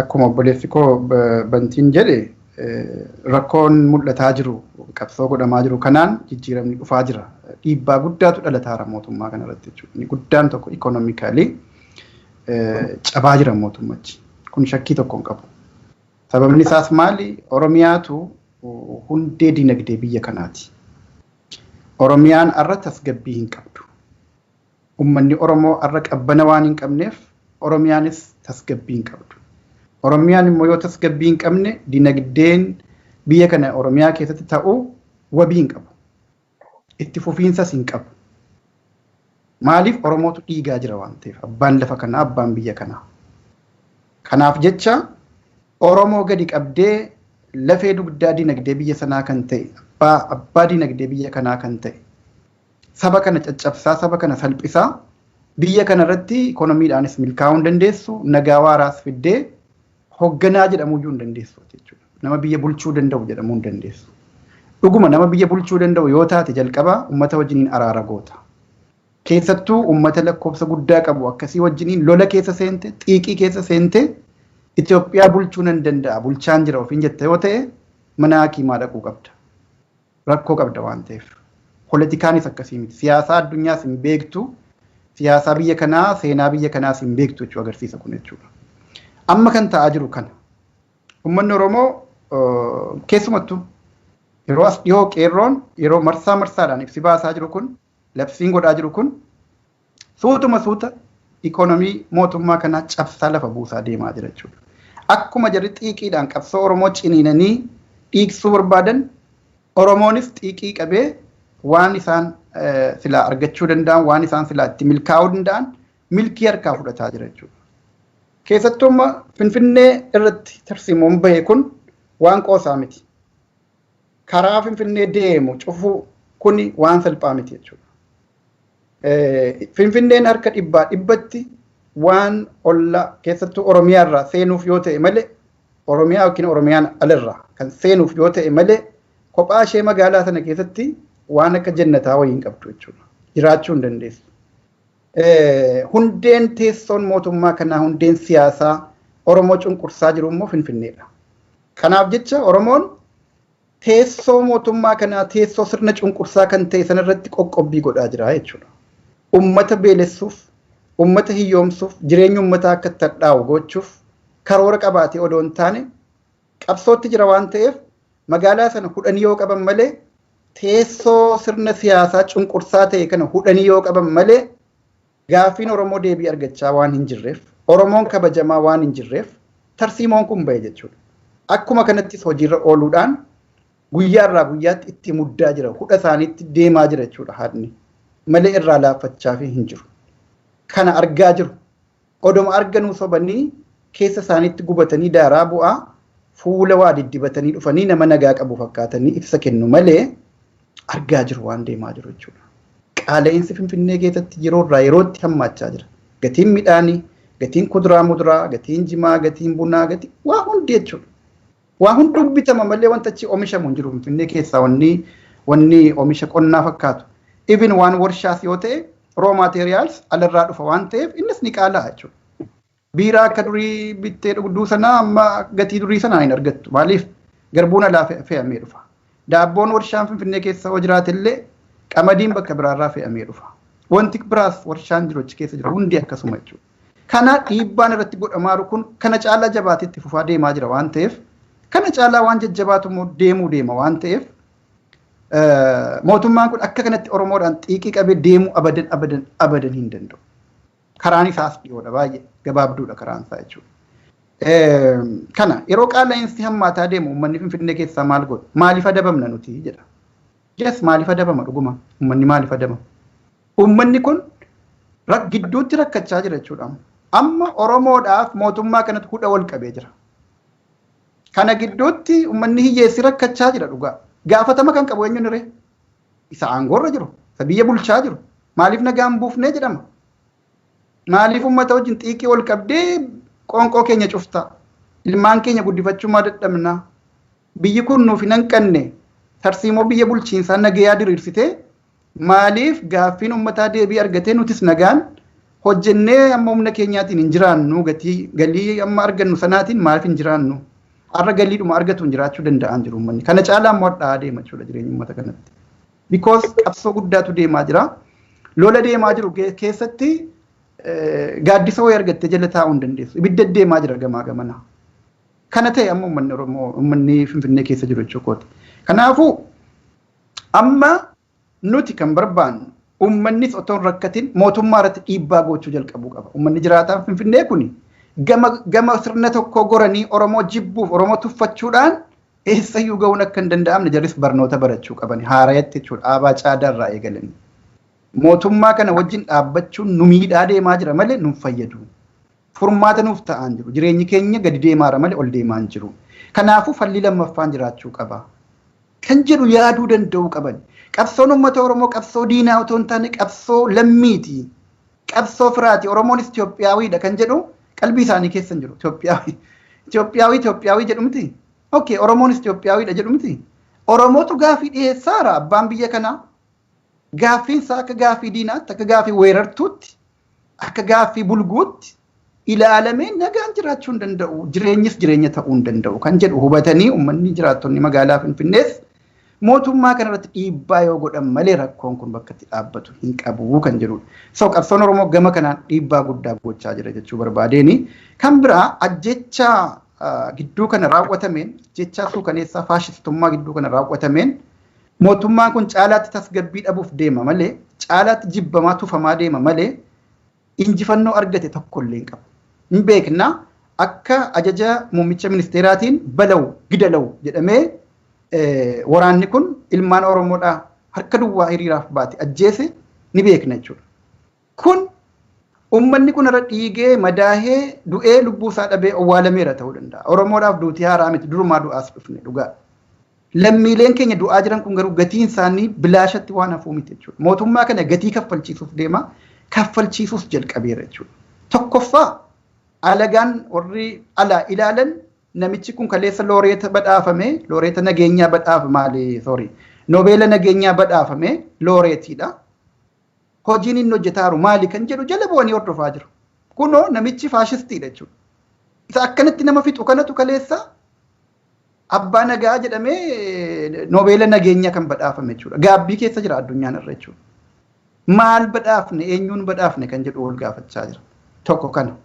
Akkuma obboleessi koo Bantiin jedhe, rakkoon mul'ataa jiru, qabsoo godhamaa jiru kanaan jijjiiramni dhufaa jira. Dhiibbaa guddaatu dhalataara mootummaa kanarratti jechuudha. Inni guddaan tokko economically cabaa jira mootummachi. Kun shakkii tokko hin qabu. Sababni isaas maali? Oromiyaatu hundee dinagdee biyya kanaati. Oromiyaan har'a tasgabbii hin qabdu. Uummanni Oromoo har'a qabbana waan hin qabneef, Oromiyaanis tasgabbii hin qabdu. Oromiyaan immoo yoo tasgabbii hin qabne, dinagdeen biyya kana Oromiyaa keessatti ta'uu wabii hin qabu. Itti fufiinsas hin qabu. Maaliif? Oromootu dhiigaa jira waan ta'eef, abbaan lafa kanaa, abbaan biyya kanaa. Kanaaf jecha Oromoo gadi qabdee lafee dugdaa dinagdee biyya sanaa kan ta'e, abbaa dinagdee biyya kanaa kan ta'e, saba kana caccabsaa, saba kana salphisaa, biyya kana irratti ikoonomiidhaanis milkaa'uu hin dandeessu, nagaa waaraas fiddee hoogganaa jedhamuu hin dandeessu jechuudha. Nama biyya bulchuu danda'u jedhamuu hin dandeessu. Dhuguma nama biyya bulchuu danda'u yoo taate, jalqaba uummata wajjiniin araara goota. Keessattuu uummata lakkoofsa guddaa qabu akkasii wajjiniin lola keessa seente, xiiqii keessa seente, Itoophiyaa bulchuu nan danda'a, bulchaan jira ofiin jette yoo ta'e, mana hakiimaa dhaquu qabda. Rakkoo qabda waan ta'eef. Politikaanis akkasii miti. Siyaasaa addunyaas hin beektu. Siyaasaa biyya kanaa, seenaa biyya kanaas hin beektu jechuu agarsiisa kun jechuudha. Amma kan ta'aa jiru kana. Uummanni Oromoo keessumattuu yeroo as dhiyoo qeerroon yeroo marsaa marsaadhaan ibsi baasaa jiru kun, labsiin godhaa jiru kun, suutuma suuta ikoonomii mootummaa kanaa cabsaa lafa buusaa deemaa jira jechuudha. Akkuma jarri xiiqiidhaan qabsoo Oromoo ciniinanii dhiigsuu barbaadan, Oromoonis xiiqii qabee waan isaan silaa argachuu danda'an, waan isaan silaa itti milkaa'uu danda'an milkii harkaa fudhataa jira jechuudha. Keessattuu amma Finfinnee irratti tarsiimoon bahe kun waan qoosaa miti. Karaa Finfinnee deemu cufuu kuni waan salphaa miti jechuudha. Finfinneen harka dhibbaa dhibbatti waan olla keessattuu Oromiyaa irraa seenuuf yoo ta'e malee, Oromiyaa yookiin Oromiyaan alarraa kan seenuuf yoo ta'e malee, kophaa ishee magaalaa sana keessatti waan akka jannataa wayii hin qabdu jechuudha. Jiraachuu hin dandeessu. Hundeen teessoon mootummaa kanaa, hundeen siyaasaa Oromoo cunqursaa jiru immoo Finfinneedha. Kanaaf jecha Oromoon teessoo mootummaa kanaa, teessoo sirna cunqursaa kan ta'e sanarratti qoqqobbii godhaa jira jechuudha. Uummata beelessuuf, uummata hiyyoomsuuf, jireenya uummataa akka itti hadhaa'u gochuuf karoora qabaatee odoo hin taane qabsootti jira waan ta'eef, magaalaa sana hudhanii yoo qaban malee, teessoo sirna siyaasaa cunqursaa ta'e kana hudhanii yoo qaban malee, gaaffiin Oromoo deebii argachaa waan hin jirreef, Oromoon kabajamaa waan hin jirreef, tarsiimoon kun bahe jechuudha. Akkuma kanattis hojiirra ooluudhaan guyyaarraa guyyaatti itti muddaa jira. Hudha isaaniitti deemaa jira jechuudha haadni. Malee irraa laaffachaa fi hin jiru. Kana argaa jiru. Odoma arganuu sobanii keessa isaaniitti gubatanii daaraa bu'aa fuula waa diddibatanii dhufanii nama nagaa qabu fakkaatanii ibsa kennu malee, argaa jiru waan deemaa jiru jechuudha. Qaala'insi Finfinnee keessatti yeroo irraa yerootti hammaachaa jira. Gatiin midhaanii, gatiin kuduraa muduraa, gatiin jimaa, gatiin bunaa, gatiin waa hundi jechuudha. Waa hundi bitama malee wanta achi oomishamu hin jiru Finfinnee keessaa wanni oomisha qonnaa fakkaatu. Even waan warshaas yoo ta'e, raw materials alarraa dhufa waan ta'eef, innis ni qaala'a jechuudha. Biiraa akka durii bittee dhugduu sanaa amma gatii durii sanaa hin argattu. Maaliif? Garbuun alaa fe'amee dhufa. Daabboon warshaan Finfinnee keessa yoo jiraate illee, qamadiin bakka biraarraa fe'amee dhufa. Wanti biraas warshaan jiru achi keessa jiru hundi akkasuma jechuudha. Kana dhiibbaan irratti godhamaa jiru kun kana caalaa jabaatee itti fufaa deemaa jira waan ta'eef, kana caalaa waan jajjabaatu immoo deemuu deema waan ta'eef, mootummaan kun akka kanatti Oromoodhaan xiiqii qabee deemuu abadan abadan abadan hin danda'u. Karaan isaas dhiyoodha, baay'ee gabaabduudha karaan isaa jechuudha. Kana yeroo qaala'insi hammaataa deemu uummanni Finfinnee keessaa maal godhu? Maaliif adabamna nuti jedha. Yes, maaliif adabama dhuguma? Uummanni maaliif adabama? Uummanni kun gidduutti rakkachaa jira jechuudha. Amma Oromoodhaaf mootummaa kanatti hudha wal qabee jira. Kana gidduutti uummanni hiyyeessi rakkachaa jira dhugaa. Gaafatama kan qabu eenyuun ree? Isa aangoorra jiru, isa biyya bulchaa jiru. Maaliif nagaan buufnee jedhama? Maaliif uummata wajjin xiiqii wal qabdee qoonqoo keenya cufta? Ilmaan keenya guddifachuu maa dadhabna? Biyyi kun nuuf hin hanqanne. Tarsiimoo biyya bulchiinsaa nagayaa diriirsitee, maaliif gaaffiin uummataa deebii argatee nutis nagaan Hojjennee amma humna keenyaatiin hin jiraannu, gatii galii amma argannu sanaatiin maaliif hin jiraannu? Har'a galiidhuma argatuun jiraachuu danda'an jiru uummanni. Kana caalaa immoo hadhaa'aa deema jechuudha jireenya uummata kanatti. Because qabsoo guddaatu deemaa jira. Lola deemaa jiru keessatti gaaddisa wayii argattee jala taa'uu hin dandeessu. Ibidda deemaa jira gamaa gamana. Kana ta'e amma uummanni Oromoo, uummanni Finfinnee keessa jiru jechuudha. Kanaafuu amma nuti kan barbaannu uummannis otoo hin rakkatin mootummaa irratti dhiibbaa gochuu jalqabuu qaba. Uummanni jiraataan Finfinnee kuni gama gama sirna tokko goranii Oromoo jibbuuf, Oromoo tuffachuudhaan eessayyuu ga'uun akka hin danda'amne jarris barnoota barachuu qaban haarayatti jechuudha. Aabaa caadaa irraa eegalanii. Mootummaa kana wajjin dhaabbachuun nu miidhaa deemaa jira malee nu fayyadu. Furmaata nuuf ta'aan jiru. Jireenyi keenya gadi deemaara malee ol deemaa hin jiru. Kanaafuu falli lammaffaan jiraachuu qaba. Kan jedhu yaaduu danda'uu qaban. Qabsoon uummata Oromoo qabsoo diinaa otoo hin taane qabsoo lammiiti. Qabsoo firaati. Oromoonis Itoophiyaawiidha kan jedhu qalbii isaanii keessa hin jiru. Itoophiyaawii. Itoophiyaawii Itoophiyaawii jedhu miti. Okay, Oromoonis Itoophiyaawiidha jedhu miti. Oromootu gaafii dhiyeessaara abbaan biyya kanaa. Gaaffiin isaa akka gaaffii diinaatti, akka gaaffii weerartuutti, akka gaaffii bulguutti ilaalamee nagaan jiraachuu hin danda'u, jireenyis jireenya ta'uu hin danda'u kan jedhu hubatanii uummanni jiraattonni magaalaa Finfinnees mootummaa kanarratti dhiibbaa yoo godhan malee rakkoon kun bakka itti dhaabbatu hin qabu kan jedhudha. So qabsoon Oromoo gama kanaan dhiibbaa guddaa gochaa jira jechuu barbaadeeni. Kan biraa ajjecha gidduu kana raawwatameen, ajjechaa suukaneessaa faashistummaa gidduu kana raawwatameen mootummaan kun caalaatti tasgabbii dhabuuf deema malee, caalaatti jibbamaa tufamaa deema malee injifannoo argate tokko illee hin qabu. Hin beekna, akka ajaja muummicha ministeeraatiin balawu gidalawu jedhamee waraanni kun ilmaan Oromoodhaa harka duwwaa hiriiraaf baate ajjeese ni beekna jechuudha. Kun uummanni kun irra dhiigee madaahee du'ee lubbuu isaa dhabee owwaalameera ta'uu danda'a. Oromoodhaaf duutii haaraa miti, durumaa du'aas dhufne dhugaa. Lammiileen keenya du'aa jiran kun garuu gatiin isaanii bilaashatti waan hafuu miti jechuudha. Mootummaa kana gatii kaffalchiisuuf deema, kaffalchiisuus jalqabeera jechuudha. Tokkoffaa, alagaan warri alaa ilaalan namichi kun kaleessa looreeta badhaafame, looreeta nageenyaa badhaafame, maali, sorry, noobeela nageenyaa badhaafame looreetiidha. Hojiin inni hojjetaa jiru maali kan jedhu jala bu'anii hordofaa jiru. Kunoo namichi faashistiidha jechuudha. Isa akkanatti nama fixu kanatu kaleessa abbaa nagaa jedhamee noobeela nageenyaa kan badhaafame jechuudha. Gaabbii keessa jira addunyaan irra jechuudha. Maal badhaafne, eenyuun badhaafne kan jedhu wal gaafachaa jira. Tokko kana.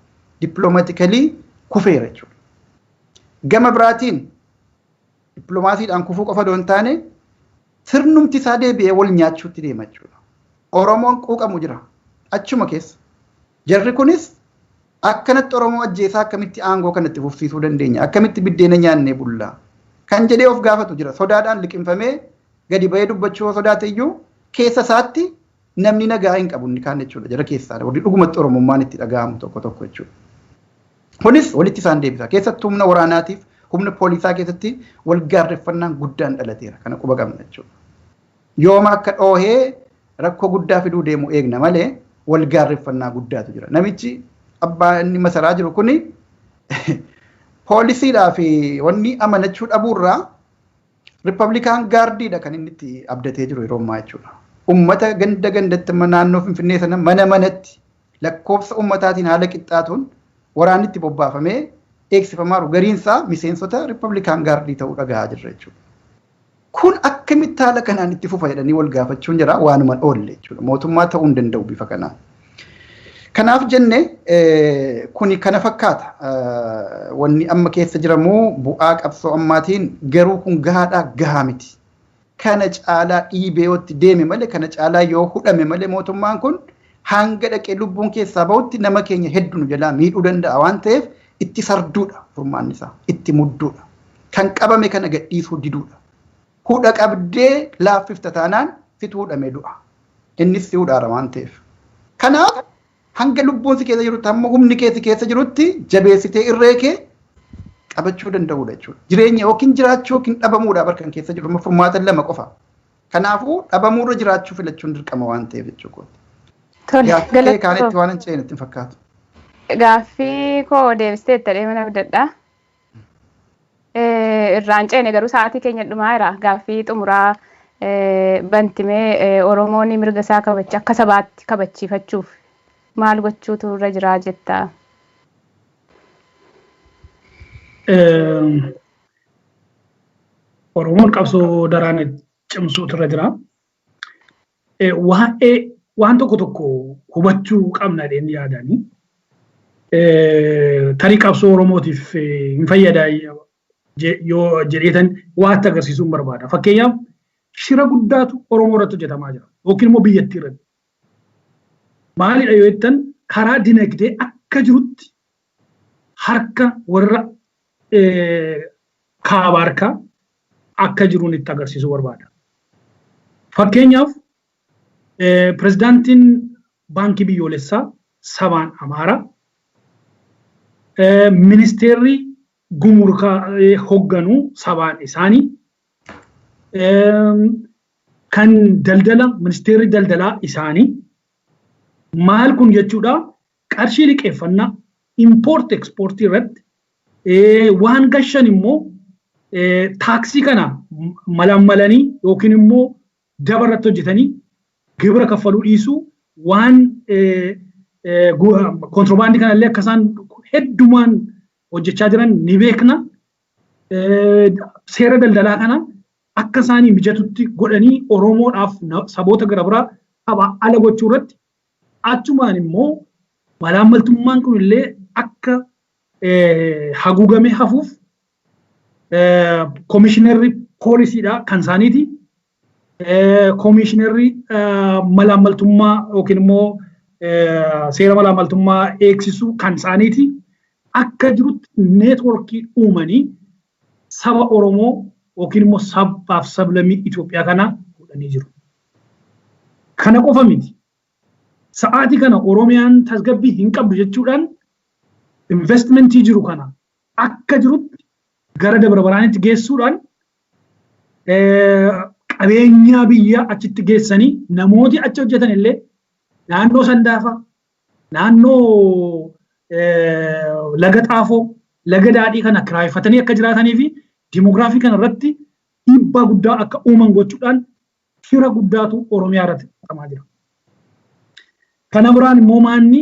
Diplomatically kufeera jechuudha. Gama biraatiin dippiloomaasiidhaan kufuu qofa osoo hin taane sirnumti isaa deebi'ee wal nyaachuutti deema jechuudha. Oromoon quuqamu jira achuma keessa. Jarri kunis akkanatti Oromoo ajjeesaa akkamitti aangoo kanatti fufsiisuu dandeenya, akkamitti biddeena nyaannee bullaa kan jedhee of gaafatu jira. Sodaadhaan liqimfamee gadi ba'ee dubbachuu sodaate iyyuu keessa isaatti namni nagaa hin qabu inni kaan jechuudha. Jara keessaa warri dhugumatti Oromummaan itti dhaga'amu tokko tokko jechuudha. Kunis walitti isaan deebisa. Keessattuu humna waraanaatiif humna poolisaa keessatti wal gaarreffannaan guddaan dhalateera. Kana quba qabna jechuudha. Yooma akka dhoohee rakkoo guddaa fiduu deemu eegna malee wal gaarreffannaa guddaatu jira. Namichi abbaa inni masaraa jiru kuni poolisiidhaa fi wanni amanachuu dhabuurraa Riippablikaan gaardiidha kan inni itti abdatee jiru yeroo ammaa jechuudha. Uummata ganda gandatti naannoo Finfinnee sana mana manatti lakkoofsa uummataatiin haala qixxaatuun waraanni itti bobbaafamee eegsifamaa jiru. Gariinsaa miseensota Riippablikaan gaardii ta'uu dhagahaa jirra jechuudha. Kun akkamitti haala kanaan itti fufa jedhanii wal gaafachuun jira waanuma oolle jechuudha. Mootummaa ta'uu hin danda'u bifa kanaan. Kanaaf jenne kuni kana fakkaata. Wanni amma keessa jiramu bu'aa qabsoo ammaatiin garuu kun gahaadhaa gahaa miti. Kana caalaa dhiibee yoo itti deeme malee, kana caalaa yoo hudhame malee mootummaan kun hanga dhaqee lubbuun keessaa bahutti nama keenya hedduu nu jalaa miidhuu danda'a waan ta'eef itti sarduudha furmaanni isaa, itti mudduudha. Kan qabame kana gadhiisuu diduudha. Hudha qabdee laaffifta taanaan situ hudhamee du'a. Innis si hudhaara waan ta'eef. Kanaaf hanga lubbuun si keessa jirutti, hamma humni kee si keessa jirutti jabeessitee irree kee qabachuu danda'uudha jechuudha. Jireenya yookiin jiraachuu yookiin dhabamuudha barkan keessa jiru furmaata lama qofa. Kanaafuu dhabamuurra jiraachuu filachuun dirqama waan ta'eef jechuudha. Tole, Gaaffii kaanitti waan hin ceene itti fakkaatu. Gaaffii koo deebisteetta deeman abdadha. Irraan ceene garuu sa'aatii keenya dhumaa jira. Gaaffii xumuraa bantimee Oromoon mirga isaa kabachi akka sabaatti kabachiifachuuf Maal gochuutu irra jiraa jetta? Oromoon qabsoo daraan cimsuutu irra jira. Waa'ee waan tokko tokko hubachuu qabna jedheen yaadanii. Tarii qabsoo Oromootiif hin fayyada yoo jedheetan waatti agarsiisuun barbaada. Fakkeenyaaf, shira guddaatu Oromoo irratti hojjetamaa jira yookiin immoo biyyattii irratti. Maalidha yoo jettan, karaa dinagdee akka jirutti harka warra kaaba harkaa akka jiruun itti agarsiisuu barbaada. Fakkeenyaaf, pirezidaantiin baankii biyyoolessaa sabaan Amaaraa, ministeerri gumrukaa hoogganuu sabaan isaanii, kan daldala, ministeerri daldalaa isaanii. Maal kun jechuudha? Qarshii liqeeffannaa, import exportii irratti waan gashan immoo taaksii kana malammalanii yookiin immoo daba irratti hojjetanii gibira kaffaluu dhiisuu, waan kontiroobaandii kanallee akka isaan heddumaan hojjechaa jiran ni beekna. Seera daldalaa kana akka isaanii mijatutti godhanii Oromoodhaaf saboota gara biraa tapha ala gochuu irratti, achumaan immoo malaammaltummaan kun illee akka haguugamee hafuuf koomishinarri poolisiidha kan isaaniiti. Koomishinarri malaammaltummaa yookiin immoo seera malaammaltummaa eegsisu kan isaaniiti. Akka jirutti neetworkii uumanii saba Oromoo yookiin immoo sabaaf sablammii Itoophiyaa kana fuudhanii jiru. Kana qofa miti. Sa'aatii kana Oromiyaan tasgabbii hin qabdu jechuudhaan investmentii jiru kana akka jirutti gara Dabra Biraanitti geessuudhaan, qabeenyaa biyyaa achitti geessanii, namooti achi hojjetan illee naannoo Sandaafa, naannoo Laga Xaafoo, Laga Daadhii kana kiraayeffatanii akka jiraatanii fi dimoogiraafii kana irratti dhiibbaa guddaa akka uuman gochuudhaan shira guddaatu Oromiyaa irratti xaxamaa jira. Kana biraan immoo maanni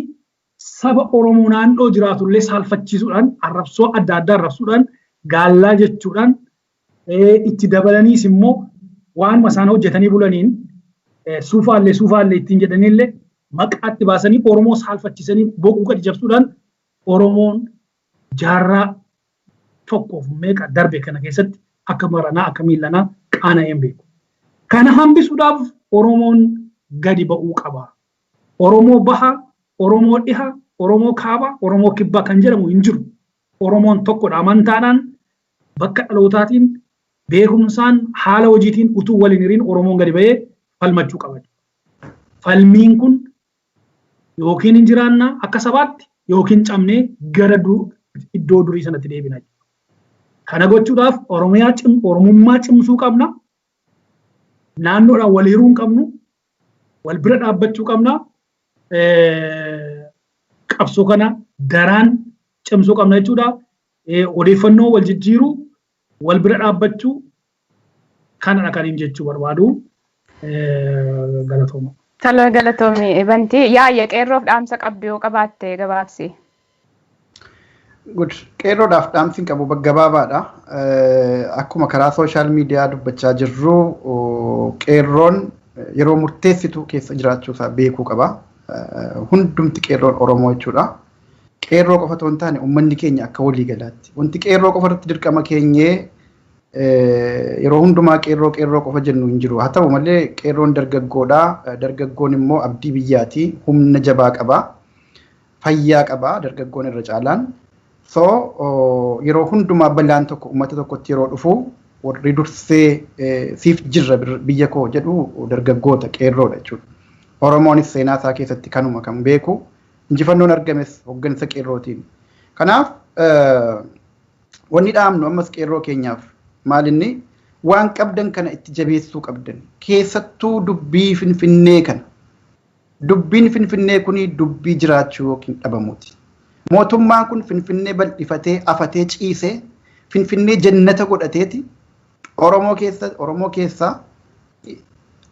saba Oromoo naannoo jiraatullee saalfachiisuudhaan, arrabsoo adda addaa arrabsuudhaan, gaallaa jechuudhaan, itti dabalaniis immoo waanuma isaan hojjetanii bulaniin suufaallee suufaallee ittiin jedhaniillee maqaatti baasanii Oromoo saalfachiisanii boquu gadi jabsuudhaan Oromoon jaarraa tokkoof meeqa darbe kana keessatti akka maranaa akka miillanaa qaana'ee hin beeku. Kana hambisuudhaaf Oromoon gadi ba'uu qaba. Oromoo baha, Oromoo dhiha, Oromoo kaaba, Oromoo kibbaa kan jedhamu hin jiru. Oromoon tokkodha. Amantaadhaan, bakka dhalootaatiin, beekumsaan, haala hojiitiin utuu wal hin hiriin Oromoon gadi ba'ee falmachuu qaba. Falmiin kun yookiin hin jiraanna akka sabaatti yookiin cabnee gara iddoo durii sanatti deebina. Kana gochuudhaaf Oromiyaa Oromummaa cimsuu qabna. Naannoodhaan wal hiruu hin qabnu. Wal bira dhaabbachuu qabna. Qabsoo kana daraan cimsuu qabna jechuudha. Odeeffannoo wal jijjiiruu, wal bira dhaabbachuu kanadha kan hin jechuu barbaadu. Galatooma. Tola, galatoomi Bantii. Yaayya, qeerroof dhaamsa qabdu yoo qabaatte gabaabsi. Good. Qeerroodhaaf dhaamsi hin qabu gabaabaadha. Akkuma karaa social media dubbachaa jirru, qeerroon yeroo murteessitu keessa jiraachuusaa beekuu qaba. Hundumti qeerroon Oromoo jechuudha. Qeerroo qofa otoo hin taane uummanni keenya akka walii galaatti. Wanti qeerroo qofa irratti dirqama keenyee yeroo hundumaa qeerroo qeerroo qofa jennu hin jiru. Haa ta'u malee qeerroon dargaggoodha. Dargaggoon immoo abdii biyyaati. Humna jabaa qaba. Fayyaa qaba dargaggoon irra caalaan. So yeroo hundumaa balaan tokko uummata tokkotti yeroo dhufu warri dursee siif jirra biyya koo jedhu dargaggoota, qeerroodha jechuudha. Oromoonis seenaa isaa keessatti kanuma kan beeku, injifannoon argames hooggansa qeerrootiin. Kanaaf wanni dhaamnu ammas qeerroo keenyaaf maalinni, waan qabdan kana itti jabeessuu qabdan, keessattuu dubbii Finfinnee kana. Dubbiin Finfinnee kuni dubbii jiraachuu yookiin dhabamuuti. Mootummaan kun Finfinnee bal'ifatee afatee ciisee Finfinnee jannata godhateeti Oromoo keessa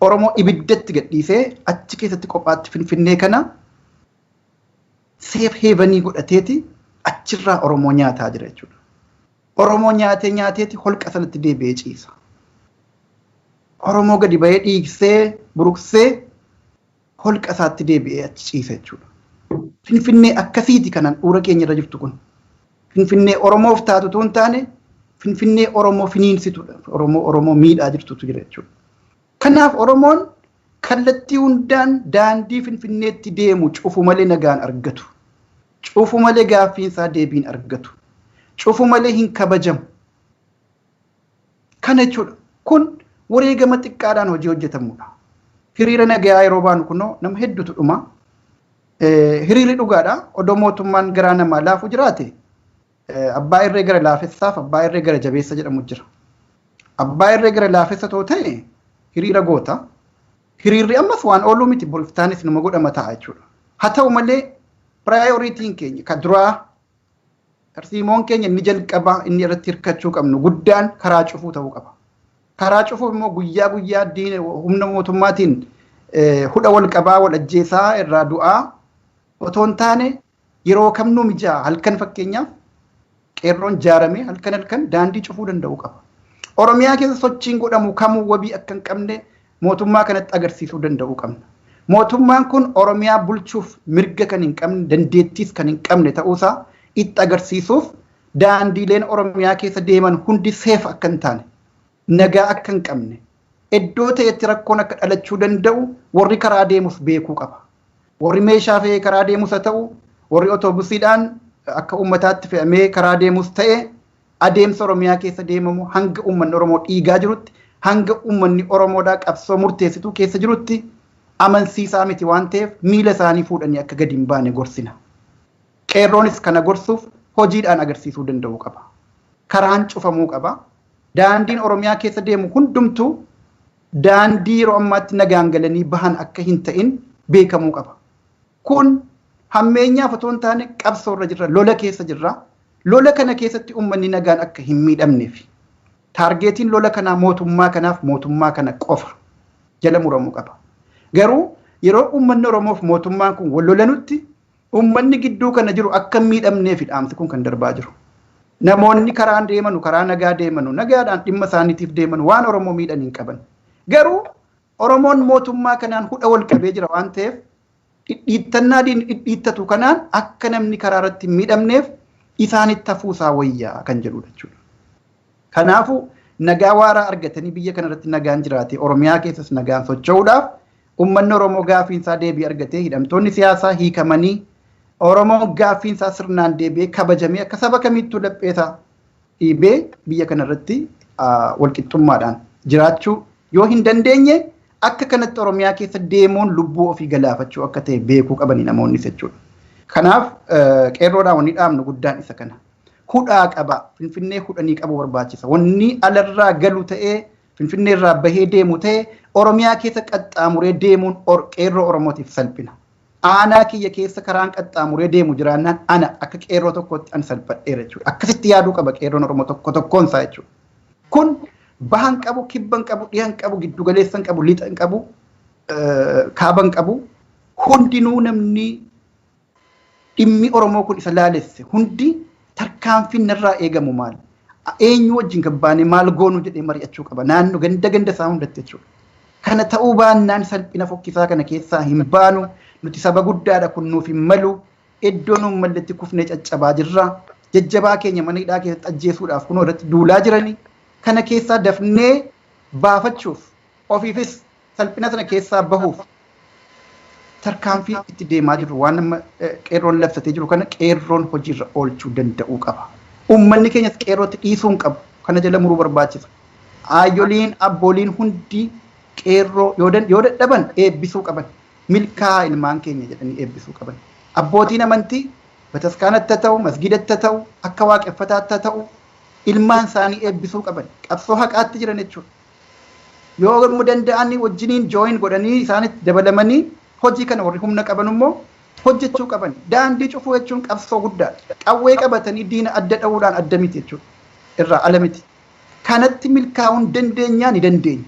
Oromoo ibiddatti gadhiisee achi keessatti kophaatti Finfinnee kana Safe havenii godhateeti achirraa Oromoo nyaataa jira jechuudha. Oromoo nyaatee nyaateeti holqa sanatti deebi'ee ciisa. Oromoo gadi bahee dhiigsee buruqsee holqa isaatti deebi'ee achi ciisa jechuudha. Finfinnee akkasiiti kanan dhuura keenya irra jirtu kun. Finfinnee Oromoof taatu otoo hin taane, Finfinnee Oromoo finiinsitudha. Oromoo miidhaa jirtutu jira jechuudha. Kanaaf Oromoon kallattii hundaan daandii Finfinneetti deemu cufu malee nagaan argatu. Cufu malee gaaffiinsaa deebiin argatu. Cufu malee hin kabajamu. Kana jechuudha. Kun wareegama xiqqaadhaan hojii hojjetamudha. Hiriira nagayaa yeroo baanu kunoo nama hedduutu dhuma. Hiriirri dhugaadha. Odoo mootummaan garaa namaa laafu jiraate, abbaa irree gara laafessaaf abbaa irree gara jabeessa jedhamu jira. Abbaa irree gara laafessa too ta'e hiriira goota. Hiriirri ammas waan ooluu miti, boriftaanis numa godhama ta'a jechuudha. Haa ta'u malee priorityn keenya ka duraa, tarsiimoon keenya inni jalqabaa, inni irratti hirkachuu qabnu guddaan karaa cufuu ta'uu qaba. Karaa cufuuf immoo guyyaa guyyaa humna mootummaatiin hudha wal qabaa, wal ajjeesaa, irraa du'aa otoo hin taane, yeroo kamnuu mijaa halkan fakkeenyaaf qeerroon jaaramee halkan halkan daandii cufuu danda'uu qaba. Oromiyaa keessa sochiin godhamu kamuu wabii akka hin qabne mootummaa kanatti agarsiisuu danda'uu qabna. Mootummaan kun Oromiyaa bulchuuf mirga kan hin qabne, dandeettiis kan hin qabne ta'uusaa itti agarsiisuuf daandiileen Oromiyaa keessa deeman hundi safe akka hin taane, nagaa akka hin qabne, iddoo ta'etti rakkoon akka dhalachuu danda'u warri karaa deemus beekuu qaba. Warri meeshaa fe'ee karaa deemus haa ta'u, warri otoobusiidhaan akka uummataatti fe'amee karaa deemus ta'e, adeemsa Oromiyaa keessa deemamu hanga uummanni Oromoo dhiigaa jirutti, hanga uummanni Oromoodhaa qabsoo murteessituu keessa jirutti amansiisaa miti waan ta'eef, miila isaanii fuudhanii akka gadi hin baane gorsina. Qeerroonis kana gorsuuf hojiidhaan agarsiisuu danda'uu qaba. Karaan cufamuu qaba. Daandiin Oromiyaa keessa deemu hundumtuu daandii yeroo ammaatti nagaan galanii bahan akka hin ta'in beekamuu qaba. Kun hammeenyaaf otoo hin taane qabsoo irra jirra, lola keessa jirra. Lola kana keessatti uummanni nagaan akka hin miidhamneef. Targetiin lola kanaa mootummaa kanaaf mootummaa kana qofa jala muramuu qaba. Garuu yeroo uummanni Oromoof mootummaan kun wal lolanutti uummanni gidduu kana jiru akka hin miidhamneef dhaamsi kun kan darbaa jiru. Namoonni karaa deemanu, karaa nagaa deemanu, nagaadhaan dhimma isaaniitiif deemanu waan Oromoo miidhan hin qaban. Garuu Oromoon mootummaa kanaan hudha wal qabee jira waan ta'eef, dhidhiittannaa dhidhiittatu kanaan akka namni karaa irratti hin miidhamneef isaanitti hafuusaa wayyaa kan jedhudha jechuudha. Kanaafuu nagaa waaraa argatanii biyya kanarratti nagaan jiraate, Oromiyaa keessas nagaan socho'uudhaaf, uummanni Oromoo gaaffiinsaa deebii argatee, hidhamtoonni siyaasaa hiikamanii, Oromoon gaaffiinsaa sirnaan deebi'ee kabajamee, akka saba kamiittuu lapheesaa dhiibee biyya kanarratti walqixxummaadhaan jiraachuu yoo hin dandeenye, akka kanatti Oromiyaa keessa deemuun lubbuu ofii galaafachuu akka ta'e beekuu qabani namoonni jechuudha. Kanaaf qeerroodhaan wanni dhaabnu guddaan isa kana. Hudhaa qaba. Finfinnee hudhanii qabu barbaachisa. Wanni alarraa galu ta'ee, Finfinnee irraa bahee deemu ta'ee, Oromiyaa keessa qaxxaamuree deemuun qeerroo Oromootiif salphina. Aanaa kiyya keessa karaan qaxxaamuree deemu jiraannaan ana akka qeerroo tokkotti an salphadheera jechuudha. Akkasitti yaaduu qaba qeerroon Oromoo tokko tokkoon isaa jechuudha. Kun bahan qabu, kibban qabu, dhihan qabu, giddugaleessan qabu, lixan qabu, kaaban qabu. Hundinuu namni dhimmi Oromoo kun isa laalesse hundi tarkaanfiin narraa eegamu maali? Eenyu wajjin gabbaanee maal goonu jedhee mari'achuu qaba. Naannoo ganda ganda isaa hundatti jechuudha. Kana ta'uu baannaan salphina fokkisaa kana keessaa hin baanu. Nuti saba guddaadha, kun nuuf hin malu. Iddoo nuun malletti kufnee caccabaa jirra. Jajjabaa keenya mana hidhaa keessatti ajjeesuudhaaf kunoo irratti duulaa jirani. Kana keessaa dafnee baafachuuf, ofiifis salphina sana keessaa bahuuf, tarkaanfii itti deemaa jirru, waan amma qeerroon labsatee jiru kana qeerroon hojiirra oolchuu danda'uu qaba. Uummanni keenyas qeerrootti dhiisuu hin qabu. Kana jala muruu barbaachisa. Aayyoliin, abbooliin hundi qeerroo yoo dadhaban eebbisuu qaban. Milkaa'aa ilmaan keenya jedhanii eebbisuu qaban. Abbootiin amantii bataskaanatti haa ta'u, masgidatti haa ta'u, akka waaqeffataatti haa ta'u, ilmaan isaanii eebbisuu qaban. Qabsoo haqaatti jiran jechuudha. Yoo immoo danda'anii wajjiniin join godhanii isaanitti dabalamanii hojii kana warri humna qaban immoo hojjechuu qaban. Daandii cufuu jechuun qabsoo guddaadha. Qawwee qabatanii diina adda dha'uudhaan adda miti jechuudha. Irraa ala miti. Kanatti milkaa'uun dandeenyaa ni dandeenya.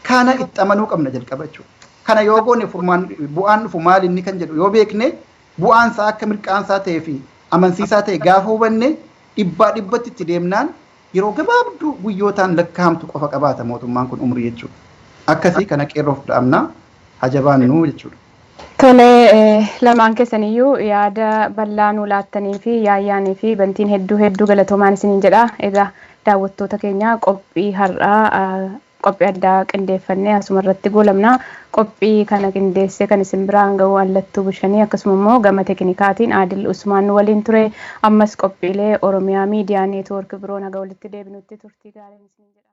Kana itti amanuu qabna jalqaba jechuudha. Kana yoo goone furmaan bu'aan dhufu maal inni kan jedhu yoo beekne Bu'aansaa akka mirqaansaa ta'ee fi amansiisaa ta'e gaafa hubanne dhibbaa dhibbatti itti deemnaan yeroo gabaabduu guyyootaan lakkaa'amtu qofa qabaata mootummaan kun umrii jechuudha. Akkasii kana qeerroof dhaabnaa hajabaannuu jechuudha. Tole, lamaan keessaniyyuu yaada bal'aa nuu laattanii fi yaayyaanii fi Bantiin hedduu hedduu galatoomaan isiniin jedha. Egaa daawwattoota keenya, qophii har'aa qophii addaa qindeeffannee asuma irratti goolabna. Qophii kana qindeessee kan isin biraan ga'u Allattuu Bishanii, akkasuma immoo gama teeknikaatiin Adil Usmaan waliin ture. Ammas qophiilee Oromiyaa Miidiyaa Neetwoork biroon haga walitti deebinutti turtii gaariin isin jedha.